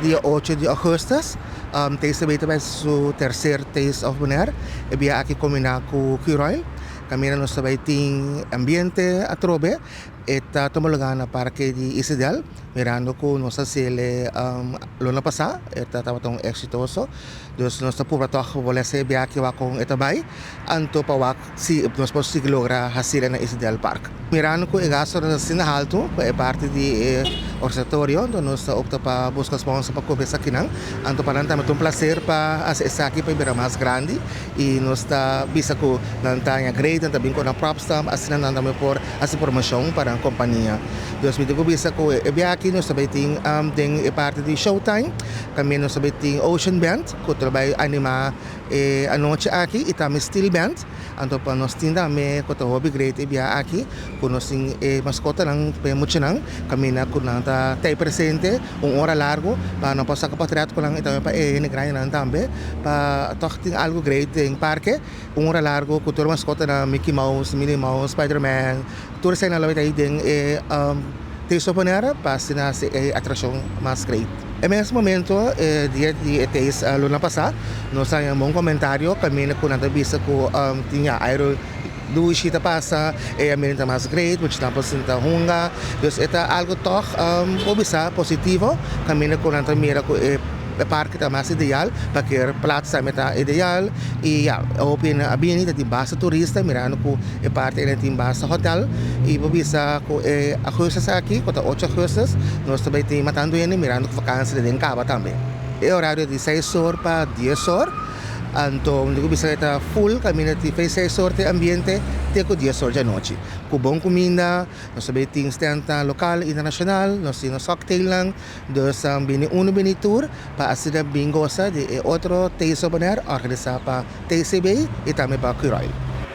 Dia 8 di augustus, TCB ta bai su tercer Taste of Bonaire. E bia aki combina cu Curoil. Caminda nos ta bai tin ambiente atrobe. E ta tuma lugar na parke di Isidel, mirando cu nos a haciele luna pasa, e ta tabata un exitoso. Dus nos ta purba toch bolbe e bia aki wak con e ta bai, anto pa wak si nos por sigui logra haciele na Isidel Park. Mirando cu e gastonan ta asina halto pa e parti di e organisatorio, anto nos ta opta pa busca sponsor pa cubre esakinan. Anto pa nan tambe ta un placer pa haci esaki pa e bira mas grandi y nos ta bisa cu nan ta haña great, nan ta bin cu nan props tambe, asina nan tambe por haci promocion pa nan compania. Dus mi tin cu bisa cu e bia aki nos ta bay tin den e parti di showtime, tambe nos ta bay tin Ocean Band cu ta bay anima e anochi aki y tambe Steel Band. Anto pa nos tin tambe cu ta hopi great e bia aki cu nos tin e mascotanan pa e muchanan caminda cu nan ta tey presente un ora largo pa nan por saca potret cu nan y tambe pa e hende grandinan tambe pa toch tin algo great den parke un ora largo cu tur e mascotanan Mickey Mouse, Minnie Mouse, Spiderman, tur eseinan lo bay ta ahi den e Taste of Bonaire pa asina haci e atraccion mas great. E mes momento e dia di e Taste luna pasa nos a haña un bon comentario caminda cu nan ta bisa cu tin ya airo dushi ta pasa, e ambiente ta mas great, muchanan por sinta hunga, dus e ta algo toch por bisa positivo caminda cu nan ta mira cu e parke ta mas ideal, parkeer plaats tambe ta ideal y ya hopi hende a bini ta tin basta turista mirando cu e parti ene tin basta hotel y por bisa cu e augustus aki cu ta 8 augustus nos ta bay tin matando hende mirando cu vakantie ta den caba tambe. E horario di 6 or pa 10 or. Anto mi ta cuminsa ta full caminda ti fe 6 or te ambiente te cu 10 or djanochi. Cu bon cuminda, nos ta bay tin standnan local, internacional, nos tin nos cocktailnan, dus bini uno bini tur pa asina bin goza di e otro Taste of Bonaire organisa pa TCB y tambe pa Curoil.